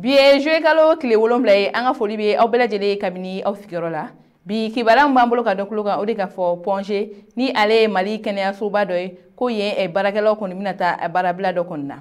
Bi ye juillet kalo tile 7 ye. An ka foli bɛ aw bɛɛ lajɛlen kabini aw sigiyɔrɔ la. Bi kibaruya min b'an bolo ka dɔ tulo kan, o de ka fɔ Point G ni ale ye Mali kɛnɛyasoba dɔ ye, ko yen baarakɛlaw kɔni bɛna taa baarabila dɔ kɔni na.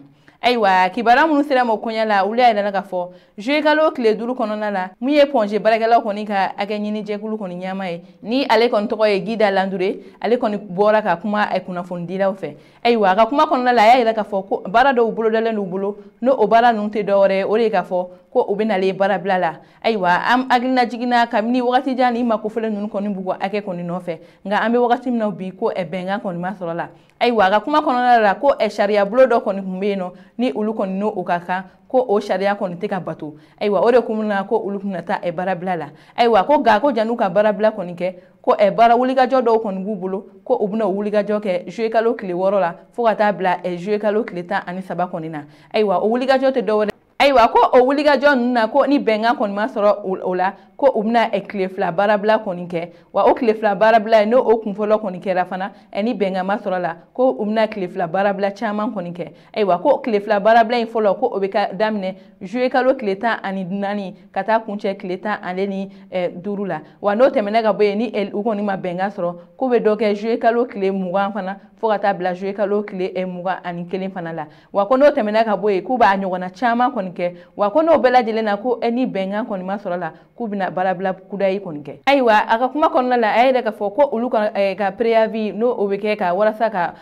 Ayiwa, kibaruya minnu sera ma koɲɛ la, olu y'a yira k'a fɔ juillet kalo tile 5 kɔnɔna la, mun ye Point G baarakɛlaw kɔni ka hakɛ ɲini jɛkulu kɔni ɲɛmaa ye, ni ale kɔni tɔgɔ ye Guida Landure, ale kɔni bɔra ka kuma kunnafonidilaw fɛ. Ayiwa, a ka kuma kɔnɔna la, a y'a yira k'a fɔ ko baara dɔw bolodalen d'u bolo, n'o o baara ninnu tɛ dɔwɛrɛ ye, o de ye k'a fɔ ko u bɛ nalen baarabila la. Ayiwa, an hakilina jiginna kabini wagati jan ni ma kofɔlen ninnu kɔni b'u ka hakɛ kɔni nɔfɛ, nka an bɛ wagati min na bi, ko bɛnkan kɔni ma sɔrɔ la. Ayiwa, a ka kuma kɔnɔna la, ko sariya bulon dɔ kɔni tun bɛ yen nɔ, ni olu kɔni n'o ka kan, ko o sariya kɔni tɛ ka bato. Ayiwa, o de kun na ko olu tun taa baarabila la. Ayiwa, ko nka ko jan'u ka baarabila kɔni kɛ, ko baara wulikajɔ dɔw kɔni b'u bolo, ko u bɛna wulikajɔ kɛ juillet kalo tile 6 la fo ka taa bila juillet kalo tile 13 kɔni na. Ayiwa, o wulikajɔ tɛ dɔwɛrɛ. Ayiwa, ko o wulikajɔ ninnu na, ko ni bɛnkan kɔni ma sɔrɔ o la, ko u bɛna tile 2 baarabila kɔni kɛ. Wa o tile 2 baarabila ye, n'o o kunfɔlɔ kɔni kɛra fana, ni bɛnkan ma sɔrɔ la, ko u bɛna tile 2 baarabila caman kɔni kɛ. Ayiwa, ko tile 2 baarabila in fɔlɔ, ko o bɛ ka daminɛ juillet kalo tile 14 ka taa kuncɛ tile 15 la. Wa n'o tɛmɛna ka bɔ yen, ni u kɔni ma bɛnkan sɔrɔ, k'u bɛ dɔ kɛ juillet kalo tile 20 fana fo ka taa bila juillet kalo tile 21 fana la. Wa ko n'o tɛmɛna ka bɔ yen, k'u b'a ɲɔgɔnna caman kɔni kɛ. Wa ko n'o bɛɛ lajɛlen na, ko ni bɛnkan kɔni ma sɔrɔ la, k'u bɛna baarabila kudayi kɔni kɛ. Ayiwa, a ka kuma kɔnɔna la, a y'a yira k'a fɔ ko olu ka préavis n'o o bɛ kɛ ka walasa ka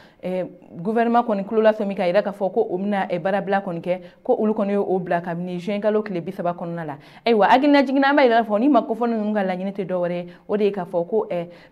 gouvernement kɔni tulo lasɔmi k'a yira k'a fɔ ko u bɛna baarabila kɔni kɛ, ko olu kɔni ye o bila kabini juin kalo tile 30 kɔnɔna la. Ayiwa, hakilina jiginna, an b'a yira k'a fɔ ni ma kofɔlen ninnu ka laɲini tɛ dɔwɛrɛ ye, o de ye k'a fɔ ko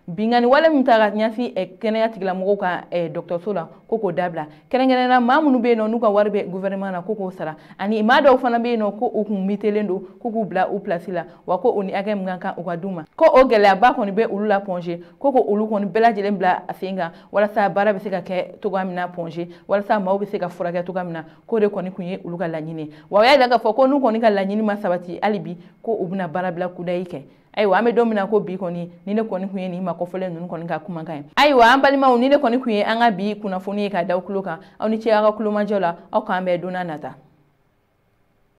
binkanni wale min ta ka ɲɛsin kɛnɛya tigilamɔgɔw ka dɔgɔtɔrɔso la, ko k'o dabila, kɛrɛnkɛrɛnnenya maa minnu bɛ yen nɔ n'u ka wari bɛ gouvernement na, ko k'o sara, ani maa dɔw fana bɛ yen nɔ ko u kun mitelen don, ko k'u bila u place la, wa ko u ni hakɛ min ka kan u ka d'u ma, ko o gɛlɛyaba kɔni bɛ olu la Point G, ko ko olu kɔni bɛɛ lajɛlen bila a sen kan walasa baara bɛ se ka kɛ cogoya min na Point G, walasa maaw bɛ se ka furakɛ cogoya min na, k'o de kɔni kun ye olu ka laɲini. Wa o y'a yira k'a fɔ ko n'u kɔni ka laɲini ma sabati hali bi, ko u bɛna baarabila kudayi kɛ. Ayiwa, an bɛ don min na ko bi kɔni, ni ne kɔni kun ye nin ma kɔfɔlen ninnu kɔni ka kumakan ye. Ayiwa, an balimaw, ni ne kɔni kun ye an ka bi kunnafoni ye ka da aw tulo kan. Aw ni ce aw ka kulomajɔ la. Aw k'an bɛn don n'a nata.